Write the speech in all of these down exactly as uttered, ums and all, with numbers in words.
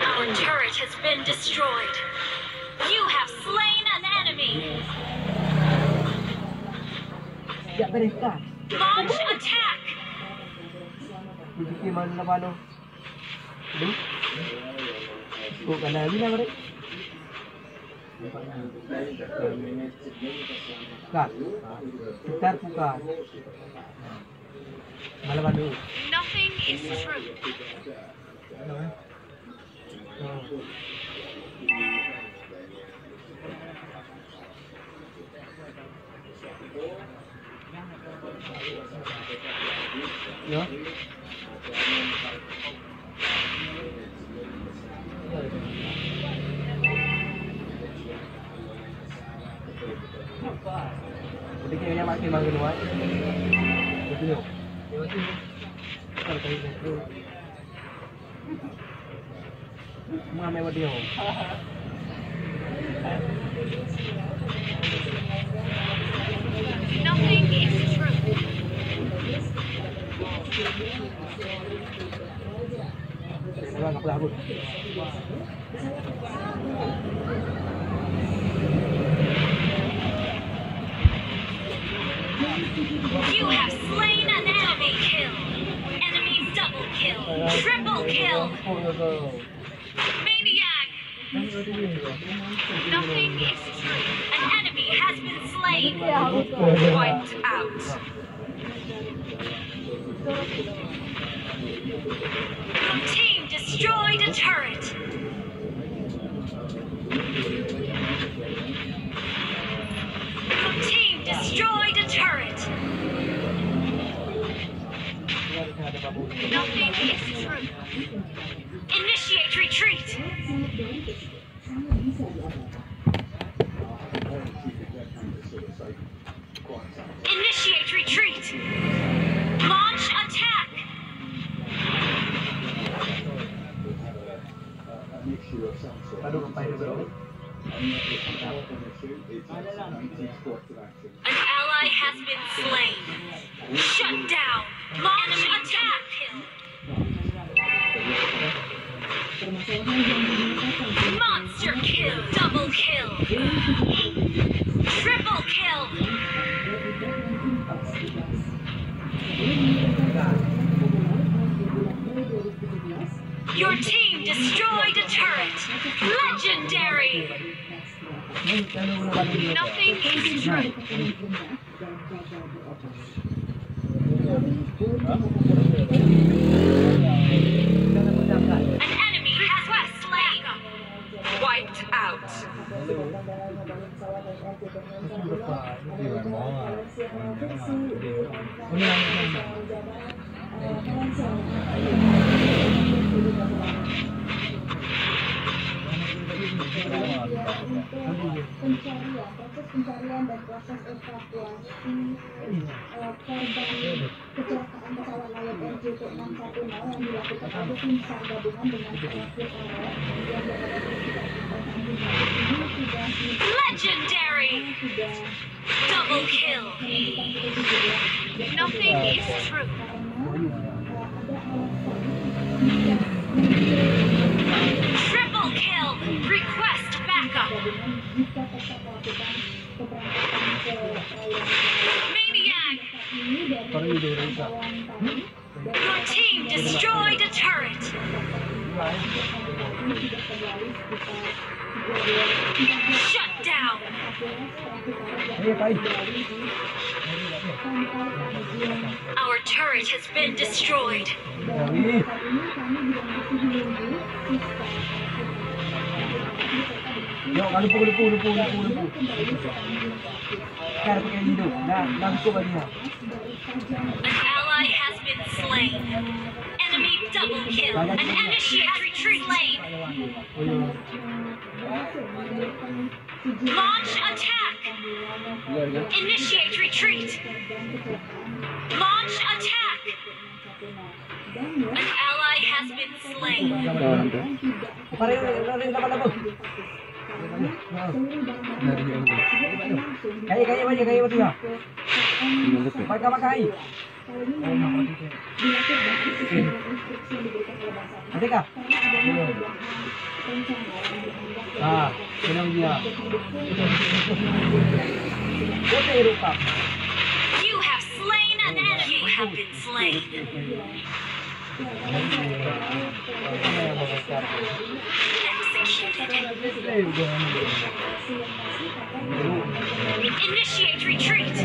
Our turret has been destroyed. You have slain an enemy. Launch attack. Kan. Sekitar bukan. Malam anu. Nothing is true. Ya. Jadi kayaknya makin makin luar. Betul. Kalau kayak gitu. Muhammad Wadio. Nothing is true. Orang apa lah, Bun? You have slain an enemy. Kill. Enemy double kill. Triple kill. Maniac. Nothing is true. An enemy has been slain. Wiped out. Your team destroyed a turret. Your team destroyed a turret. Nothing is true. Initiate retreat. Initiate retreat. Launch attack. Aduh, apa itu, bro? An ally has been slain. Shut down. Launch attack. Monster kill, double kill, triple kill. Your team destroyed a turret. Legendary. Nothing is true. An enemy has been slain. Wiped out. Pencarian, proses pencarian dan proses evakuasi, eh, korban kecelakaan pesawat Lion Air J T enam satu nol yang dilakukan oleh tim SAR gabungan dengan, eh, tim awak yang berada di sekitar kawasan gunung ini sudah, Legendary. Sudah. Double kill. Nothing is true. Triple kill. Request backup. Maniac. Your team destroyed a turret. Shut down. Our turret has been destroyed. Kan pakai hidup. Dah, dah cukup banyak. An ally has been slain. Enemy double kill. An enemy has been slain. Launch attack. Initiate retreat. Launch attack. An ally has been slain. Kaya, kaya, kaya, kaya, betul tak? Pakai, pakai. Ada kah? Ah, kena dia. Boleh rupa. You have slain an enemy. You have been slain. Executed. Initiate retreat.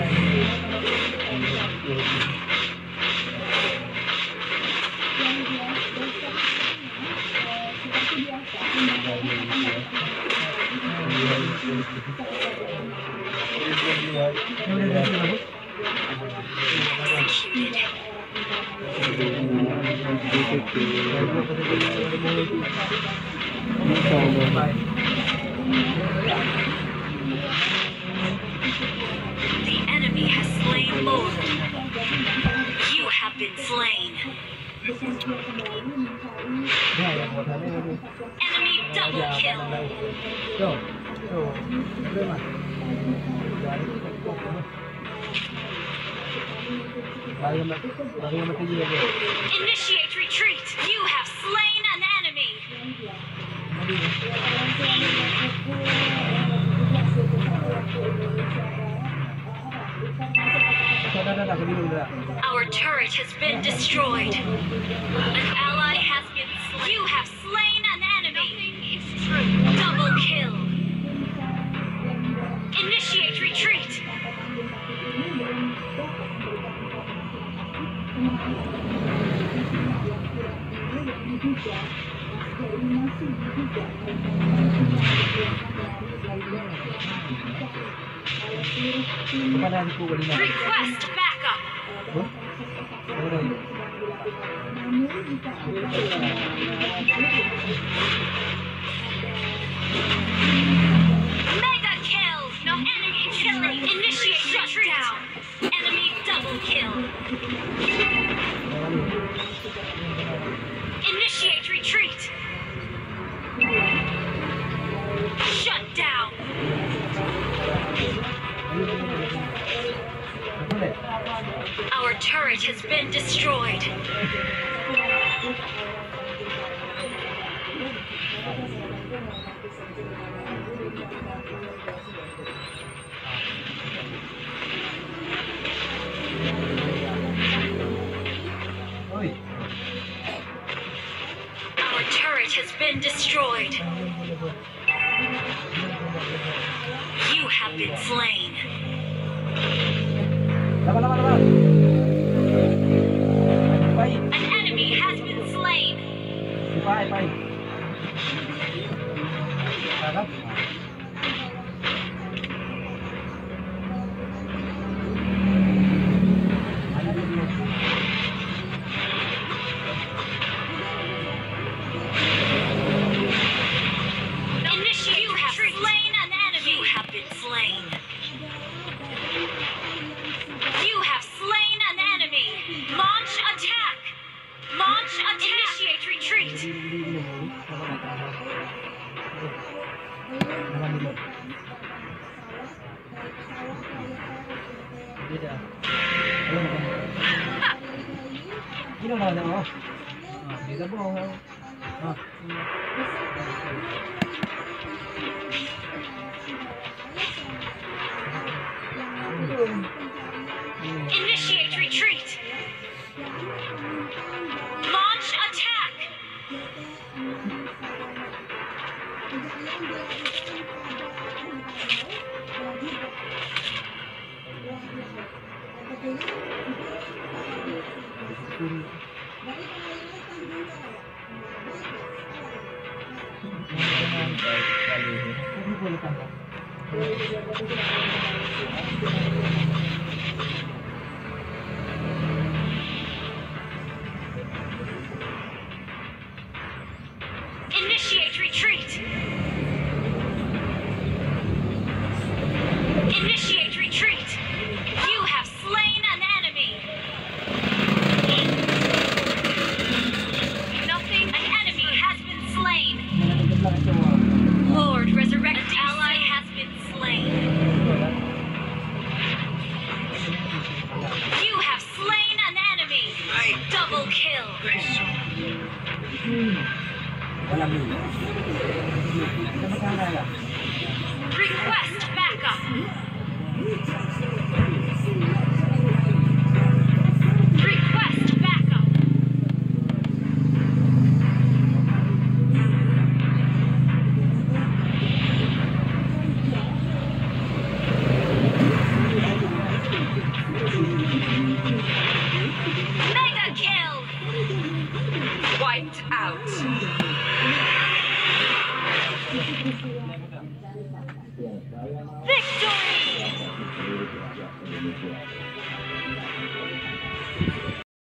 The enemy has slain Lord. You have been slain. Enemy double kill. Initiate retreat. You have slain an enemy. Our turret has been destroyed. An ally has been slain. You have slain an enemy. Nothing is true. Double kill. Initiate retreat. Request backup. Mega kill. No enemy killing. Initiate retreat. Enemy double kill. Initiate retreat. Shut down. Our turret has been destroyed. Our turret has been destroyed. You have been slain. An enemy has been slain. Initiate. You have slain an enemy. You have been slain. You have slain an enemy. Launch attack. Launch attack. Initiate retreat. Initiate retreat. Launch attack. Initiate retreat. Initiate retreat. You have slain an enemy. Nothing. An enemy has been slain. Lord, resurrect. Request backup. Request backup. Mega kill. Wiped out. Victory.